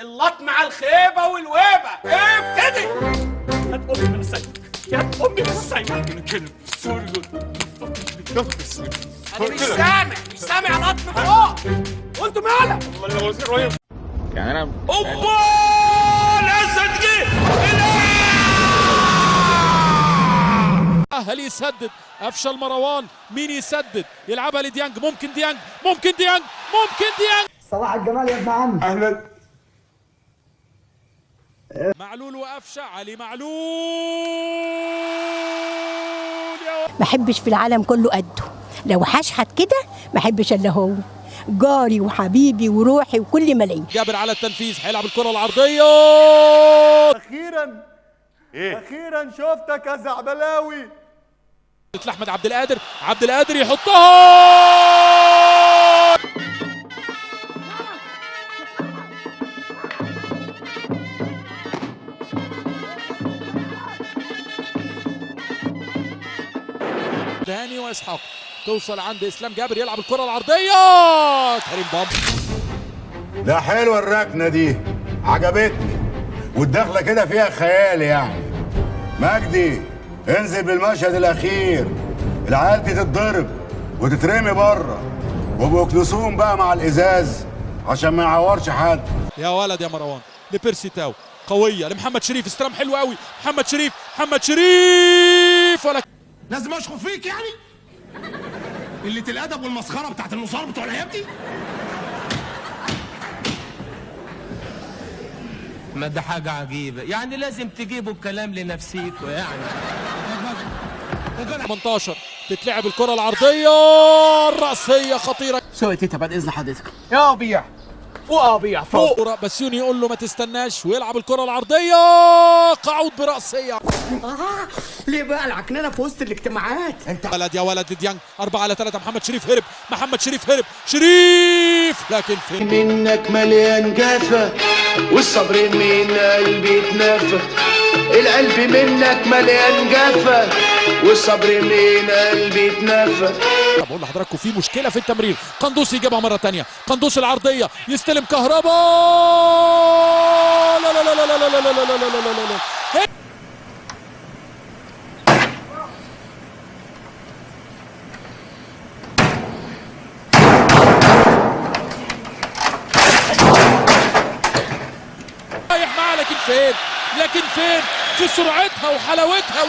اللطم على الخيبه والويبه. ابتدي. هات امي من السايبه، يا امي من السايبه. انا مش سامع، مش سامع لطم فوق. وانتوا مالك؟ يعني انا اوبا الاسد جه. هل يسدد؟ افشل مروان، مين يسدد؟ يلعبها لديانج، ممكن ديانج، ممكن ديانج، ممكن ديانج. صباح الجمال يا ابن عمي. اهلا. معلول وقفشه، علي معلول يا ما احبش في العالم كله قده، لو حشحت كده ما احبش الا هو، جاري وحبيبي وروحي وكل ما ليا. جابر على التنفيذ، هيلعب الكره العرضية. اخيرا إيه؟ اخيرا شفتك يا زعبلاوي. لاحمد عبد القادر، عبد القادر يحطها. هاني واسحاق، توصل عند اسلام جابر، يلعب الكره العرضية، كريم بامب. ده حلوة الركنه دي، عجبتني، والدخله كده فيها خيال يعني. مجدي انزل بالمشهد الاخير، العيال دي تتضرب وتترمي بره، وبوكلسوم بقى مع الازاز عشان ما يعورش حد. يا ولد يا مروان، لبيرسي تاو، قوية لمحمد شريف، استلام حلو قوي، محمد شريف، محمد شريف، ولا لازم اشخط فيك يعني؟ قلة الادب والمسخره بتاعت النصارى بتوع الايام دي. ما ده حاجة عجيبة يعني، لازم تجيبوا الكلام لنفسيكوا يعني. 18 تتلعب الكرة العرضية الرأسية خطيرة. سوي تيتا بعد إذن حضرتك. يا بيع فوق، بيع فوق. بسيوني يقول له ما تستناش، ويلعب الكرة العرضية، قعود برأسية. ليه بقى العكننة في وسط الاجتماعات؟ انت ولد يا ولد ديانج، 4-3، محمد شريف هرب، محمد شريف هرب، شريف لكن فين؟ منك مليان جافة والصبر من قلبي اتنفى، القلب منك مليان جافة والصبر من قلبي اتنفى. بقول لحضراتكم في مشكلة في التمرير، قندوسي يجيبها مرة ثانية، قندوسي العرضية، يستلم كهربا، لا لا لا لا لا لا لا لا لا لا لا لا. رايح معاه، لكن فين؟ لكن فين؟ في سرعتها وحلاوتها.